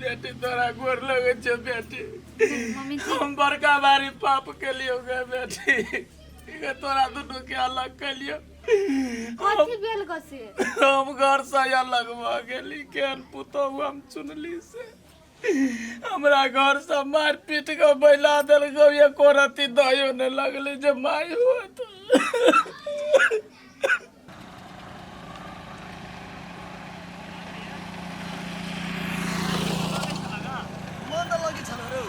बेटी तोरा गोर लगै छै बेटी। मम्मी जी, हम बड़का भारी पाप केलियौ गे बेटी, गे तोरा दुनू के अलग केलियौ। कथी भेल ग से? हम घर से अलग भऽ गेली। केहन पुतहु हम चुनली से हमरा घर से मारि पीट के बैला देलकौ, एको रत्ती दयो नहि लगलै जे माय होत। मन तऽ लगै छल रौ।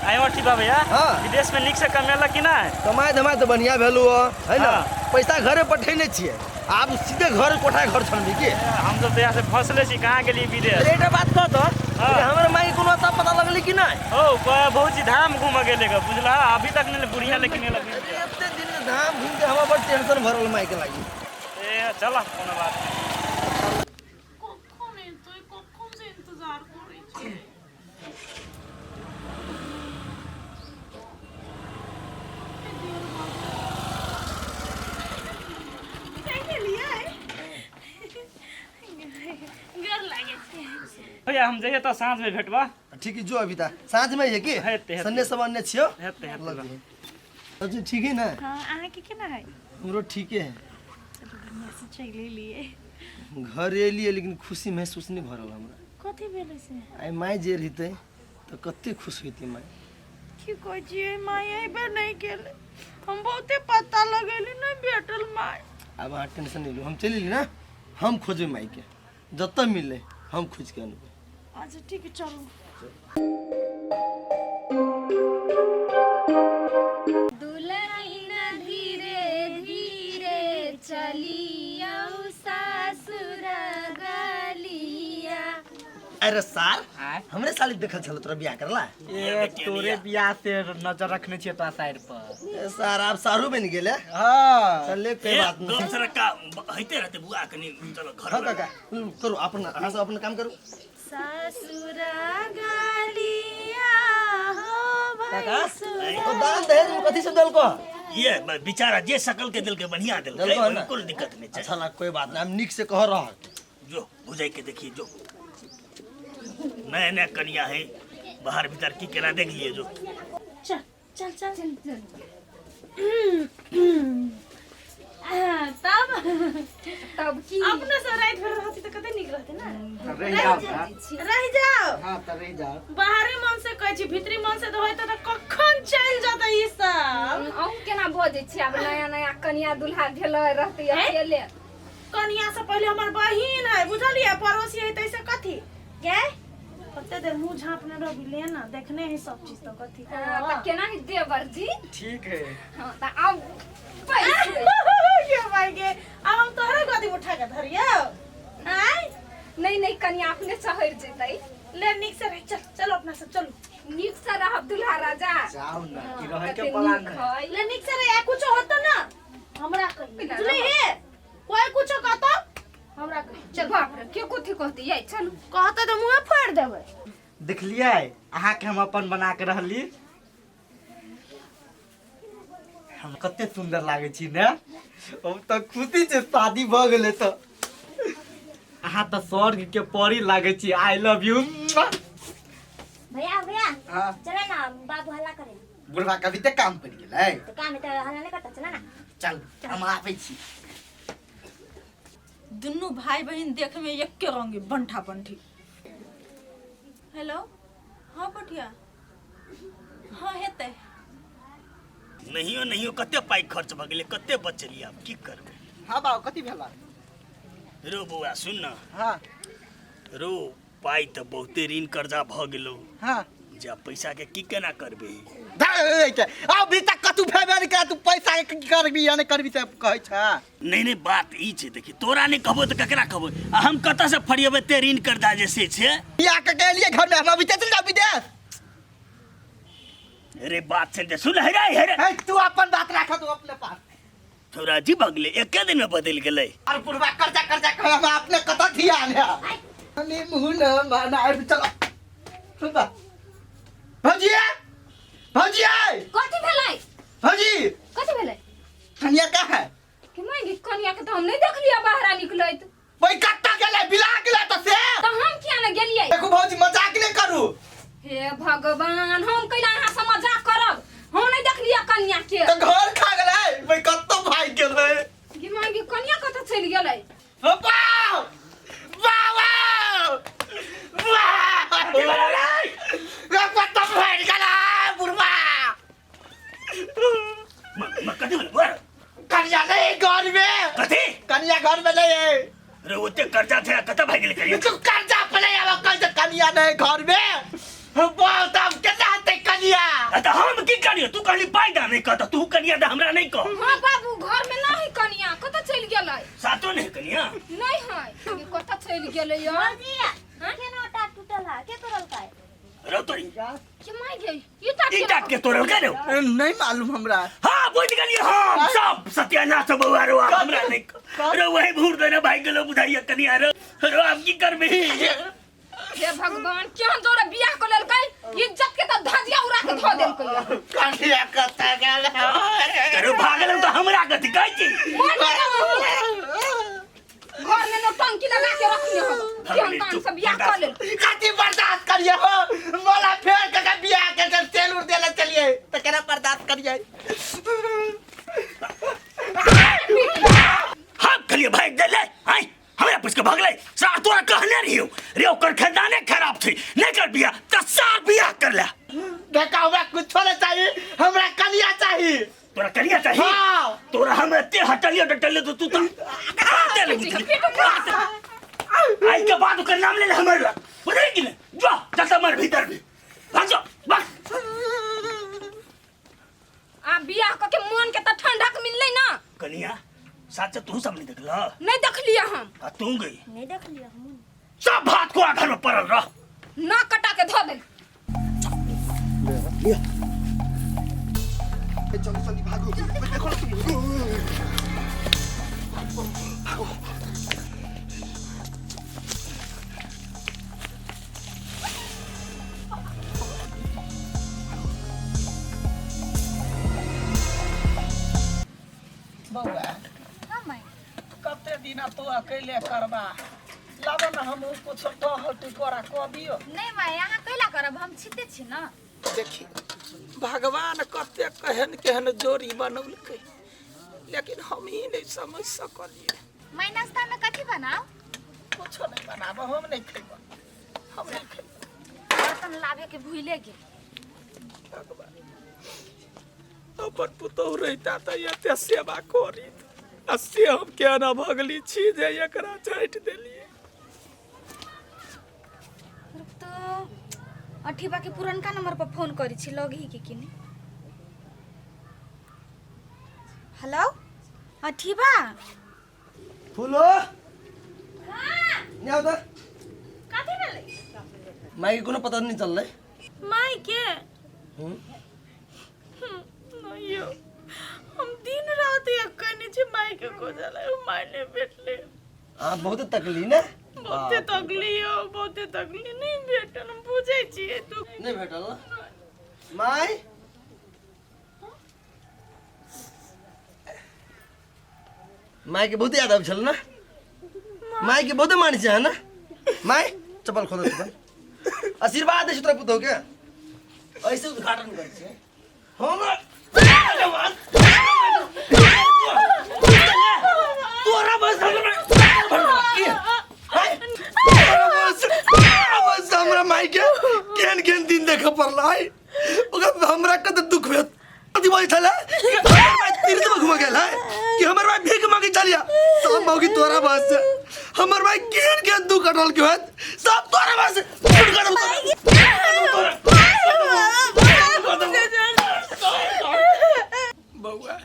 आयो टीपा भैया। हाँ। विदेश में नीक से कमेलक कि नहि? कमाइ धमाइ तऽ बढ़िया भेलू है ने। हाँ। पैसा घरे पठेने छियै, आब सीधे घर कोठा घर छनबी की। हम सब तऽ यहाँ से फंसले छी, कहाँ गेलियै विदेश? अरे एकटा बात कह तऽ। हाँ। अरे हमर माई कोनो अता पता लगलै कि नहि? ओ भौजी धाम घूमऽ गेलै ग, बुझला? अभी तक नहि बुढ़िया लेकिन एलक। अरे एते दिन के धाम घूम के हमरा बड़ टेंशन भरल माई के लागी। ए चल, कोनो बात नहीं। कखन एतै, कखन से इंतजार करै छी। गोर लागै छी भैया, हम जइए तऽ साँझ में भेटबा। ठीक है, जो अभी ता साँझ में है कि हेतै, हेतै। सन्ने सब अन्य छियो। हेतै, हेतै। लग अच्छा, ठीक है ना? हाँ, अहाँके केना है? हमरो ठीके है। चलू, बढ़िया से चलि एलियै। घर एलियै लेकिन खुशी महसूस नहीं भऽ रहल हमरा। कथी भेलै से? आइ माय जे रहितै तऽ कते खुश होइतै माय। की कहै छियै, माय अयबे नहि केलै। हम बहुते पता लगेली, नहि भेटल माय। आब अहाँ टेंशन नहीं लू, हम चलि एली ना, हम खोजबै मायके, जतऽ मिले हम खोजि के अनबै। अच्छा ठीक है, चलू। दुलहिन धीरे धीरे चलियौ सासुर गलिया। अरे सार, हमरे साली देखल छल तोरा बियाह करला। ए तोरे बियाह से नजर रखने छियै तोरा साइड पर। ए सार, आब सारू बनि गेले। हाँ। चल, कोई बात नहीं। गप सरक्का होइते रहते बुआ, कनि चलो घर। हाँ काका, करू अपन, अहाँ सब अपन काम करू। सासुर गलिया हो। काका, भैंसुर। ओ दान दहेज में कथी सब देलको? ये बेचारा जे सकल के दिल के बढ़िया दिल देलको है ना? कोई दिक्कत नहीं छै। अच्छा ला, कोई बात नहीं, हम नीक से कह रहा। जो बुझाई के देखिए, जो नया नया कनिया है, बाहर भीतर की केना देख लिए जो। चल चल चल चल। तब तब की? अपने से राति भर रहती तऽ कते नीक रहते ना। रहि जाओ ना। रहि जाओ। हाँ तऽ रहि जाओ। बाहरी मन से कहै छी, भीतरी मन से तऽ होइत तऽ कखन चलि जेतै ई सब। अहूँ केना बजै छी? आब नया नया कनिया दुल्हा भेलै, रहतै अकेले? कनिया से पहिले हमर बहिन है, बुझलियै? पड़ोसी है तैसे कथी गे, कते देर मुंह झाँपने रहबी? ले ना, देखने है सब चीज तो कथी। हाँ, तऽ केना है देवर जी? ठीक है। हाँ तऽ आब बैस। ये भाई गे, आब हम तोहरे गोदी में उठा के धरियौ आय? नहीं नहीं, कनिया अपने चढ़ जेतै। ले, नीक से रह। चल चलो, अपना सब चलू। नीक से रहब दुल्हा राजा। जाओ ना कि हाँ, रहे के कते प्लान नीक है। है। ले, नीक से रह, कुछ होतो ना हमरा कही। बिना बुझली हे? कोई कुछो कहतो हमरा कही। चल, बाप रे, के कथी कहती ये? चलू। कहते तो मुँहे फोड़ देबै। देखलियै, अहाँके हम अपन बना के रहली। हम कते सुंदर लागै छी ने? हम तऽ खुशी छै, शादी भऽ गेलै तऽ। अहाँ तऽ स्वर्ग के परी लागै छी। I love you. भैया, भैया। हाँ। चला ना, बाबू हल्ला करे। बुढ़वा कभी तक काम पड़ि गेलै। तो काम है तो हल्ला नहीं करता, चला ना। चल, हम आबै छी। दुनू भाई बहिन देखे में एके रंग, बंठा बंठी। हेलो, हाँ पठिया, हाँ हेतै। नहियो नहियो कते पाइ खर्च भऽ गेलै, कते बचलियै, आब की करबै? हाँ बाबू, कथी भेला? रो बौआ, सुन ना। हाँ। रो, पाइ तऽ बहुते ऋण कर्जा भऽ गेलौ। हाँ। जे आब पैसा के की केना करबै? अभी तक कतू भेबे नहि करा, तू पैसा के की करबी या नहि करबी से कहै छ? नहीं नहीं, बात ई छै, देखी, तोरा नहीं कहबो तऽ ककरा कहबो? आ हम कतऽ से फरिएबै ते ऋण कर्जा जे से छै। बियाह के गेलिए घर में, हम अभी चल जाओ विदेश। अरे बात छै जे सुन, हे रे हे रे। हे, तू अपन बात राख, तू अपने पास। थोड़ा जी भगले, एके दिन में बदल गेलै। और बुढ़वा कर्जा कर्जा कहे, हम अपने कतऽ ध्यान है? अरे मुँह न माना। अरे चलो, सुन बा भौजी, भौजी। कथी भेलै? भौजी। कथी भेलै? कनिया कहाँ है? कि माय कनिया के तो हम नहीं देखलियै बाहर निकलैत। भाई कत्ता गेलै बिला गेलै तऽ से तऽ हम किया ने गेलियै? देखू भौजी मजाक नहि करू। हे भगवान, हम कैला अहाँ से मजाक करब? हम नहीं देखलियै कनिया के। तऽ घर खा गेलै भाई कत्तो भागि गेलै। गे माय गे, कनिया कतऽ चलि गेलै? बाबा बाबा कत्तो भागि गेलै बुढ़बा। कथी भेलै बुआ? कनिया नहीं घर में। कथी? कनिया घर में नहीं है। रे ओते कर्जा छै कतऽ भागि गेलै कनिया? तू कर्जा पे नहीं आवा कल से कनिया नहीं घर में। बहुत हम केना हेतै कनिया? तऽ हम की करियो? तू कहली पाइ दा नहीं कह, तू कनिया दा हमरा नहीं कह। हाँ बाबू, घर में नहीं कनिया, कतऽ चलि गेलै? सातो नहीं कनिया? नहीं है। कतऽ चलि गेलै यार? भौजी केना टाट टूटल है के तोड़लकै? रे तोरी के माय गे, ई टाट ई टाट के तोड़लकै रे? नहीं मालूम हमरा। हाँ बुझ गेलियै हम सब सत्यानाश बौआ रो, हमरा नहीं रे वही भूर देने भागि गेलो बुझाइया कनिया रे। रो आब की करबही? हे भगवान, केहन जोरे बियाह कऽ लेलकै, इज्जत के तऽ धजिया उड़ा के धऽ देलकै। कनिया कतऽ गेलै? अरे भागल तऽ हमरा कथी कहै छी? घर में नौटंकी लगा के रखने हो, केहन कान से बियाह कऽ लेलकै। कथी बर्दाश्त करिए हो? बोला फेर के बियाह के चल तेल उड़ देले चलिए तऽ केना बर्दाश्त करिए? हम कहलिए भागि गेलै आइ हमरा पूछ के भगलै। सार तोरा कहने रहियो रे ओकर खानदाने खराब छै, नहीं कर बियाह तऽ सार बियाह कर ले। देखा हमरा कुछो नहीं चाहिए, हमरा कनिया चाहिए। तोरा कनिया चाहिए? हाँ। तोरा हम एते हटलियो डटलियो तो तू तो आते लगी आई के बाद ओकर नाम ले ले हमर लग, बुझली कि नहीं? जो जता मर भीतर भी भाग जो भाग। आ बियाह कऽ के मन के तऽ ठंडक मिललै ना। कनिया साच तू सब नहीं देखला? नहीं देखलियै हम। आ तू गई? नहीं देखलियै हम। सब भात को घर में पड़ल रह। नाक कटा के धऽ देल। चलो जल्दी भागो, देखो ना तुम भागो। बौआ हाँ माय, कते दिना तू अकेले करबा? लाबऽ ने हमहूँ कुछो टहल टिकोरा कऽ दियौ। नहीं माय, अहाँ कैला करब, हम छिते छी ना। देखी भगवान कते केहन केहन जोड़ी बनौलकै, लेकिन हम ही नहीं समझ सकलियै। माय नाश्ता में कथी बनाओ? कुछो नहीं बनाब, हम नहीं खैब, हम नहीं खैब। बर्तन लाबे के भूले गेल। भगवान अपन पुतहु रहिता तऽ एते सेवा करी, आ से हम केना भगली छी जे एकरा चाटि देलियै। रुक तो अठीबा के पुरनका नंबर पर फोन करी छी, लगही के कि नहीं? हेलो अठीबा। फूलो यहाँ उधर। कथी भेलै? माई के कोनो पता नहीं चललै। माय के नहीं यौ, हम दिन रात एक कहने छी माय के खोजल, माय नहीं भेटलै। अहाँ बहुत तकली ने? बहुते तकली यौ, बहुते तकली, नहीं भेटल। हम बुझै छियै तू नहीं भेटल ना? माय माय के बहुत याद आबै छल ना? माय के बहुत मानै छै अहाँ ना? माय चप्पल खोल चप्पल। आशीर्वाद दै छै तोरा पुतहु के। ऐसे उद्घाटन करै छै हमरा तोरा बस हमरा की तोरा बस तोरा बस हमरा माय के केहन केहन दिन देखऽ पड़लै। ओकरा हमरा कते दुख भेल। कथी बजै छलै कि हमर माय तीर्थ में घूमऽ गेल है कि हमर माय भीख मांगे चलिया। सब मौगी तोरा बस से हमर माय केहन केहन दुख कटल के होत, सब तोरा बस से दुख कटल। बौआ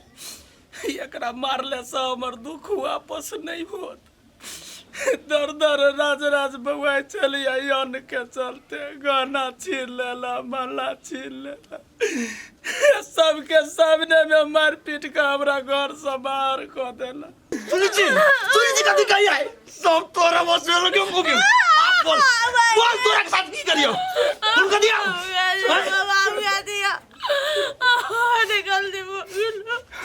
एकरा मारले से हमर दुख वापस नहीं होत। दर दर राज राज बौआ चली आई अन्न के चलते गहना छीन लेला, माला छीन लेला, सबके सामने में मार पीट के हमरा घर से बाहर कऽ देला। सुनै छी सुनै छी कथी कही है? सब तोरा बस में लगे मुके। आप बोल बोल तोरा के साथ की करियो? फोन कर दिया। दिया निकल दी।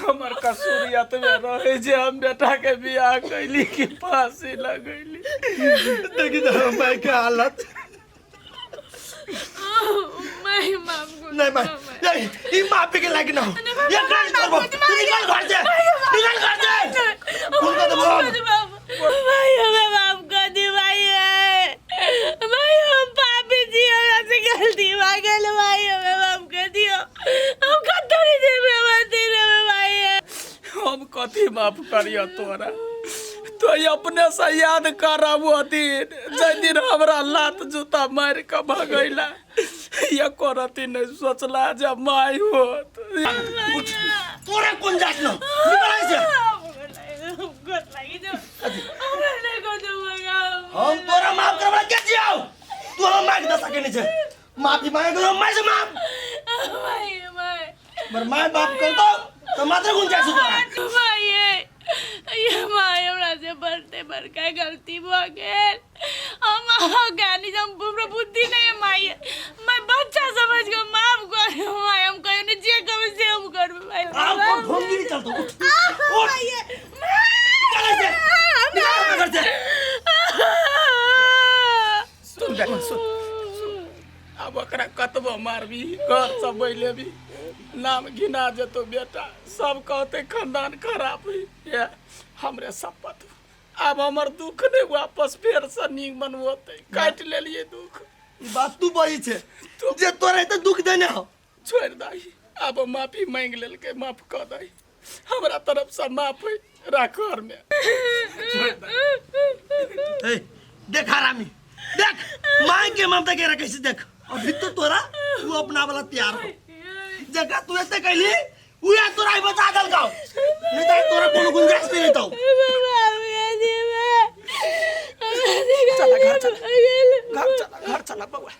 हमर कसूर एतबे रहे जे हम बेटा के बियाह कैली कि फांसी लगैली। देखी तो माई के हालत। मैं माफ कर। नहीं माई, नहीं, ई माफी के लायक ना हो। ये कर करबो, तू निकल घर से, निकल घर से। फोन कर देबो हम। भाई हमें माफ कर दी भाई है। भाई हम पापी जी, हमरा से गलती भा गेल भाई, हमें माफ कर दियो। हम कतौ नहीं जेबै, हमरा दिन में भाई है। हम कथी माफ करियो तोरा? तो अपने से याद करब ओ दिन, जाहि दिन हमरा लात जूता मारि कऽ भगैला। एको रत्ती नहि सोचला जे माय होत। तोरा कोन जात न, निकल ऐसे। हम तोरा माफ करबला के छियौ? तू हमरा माइक दऽ सकै नहि छै। माफी मांगे तो माय से माफ। मर my बाप करतो तो मात्र गुण जाइ छै तोरा। ये माय, हमरा से बड़ते बड़का गलती भऽ गेल। हम अहाँ ज्ञानी, हम हमरा बुद्धि नहीं है माय। मैं बच्चा समझ के माफ कर माय। हम कहियो नहीं, जे कहबै से हम करबै माय। आब कोन ढोंगी नहीं चलतो। उठ उठ, निकल ऐसे, निकल अपना घर से। सुन बेटा, सुन। आब ओकरा कतबो मारबी, घर से बैलेबी, नाम घिना जेतो बेटा। सब कहते खानदान खराब है। ये हमरे शपथ, आब हमर दुख नहीं वापस फेर से नीमन होते। काटि लेलिए दुख। ई बात तू बजै छै जे तोरा एते दुख देने हो। छोड़ि दही, आब माफी मांगि लेलकै, माफ कऽ दही। हमरा तरफ से माफ है, राख घर में। ए देख हरामी, देख मांग के ममता के रखे से देख। अभी तो तोरा तू अपना वाला तैयार हो। जगह तू एते कैली उया तोरा ही बचा देलकौ, नहीं तो तोरा कोनो गुंजाइश नहीं रहतौ। चला घर, चला घर, चला घर, चला बउआ।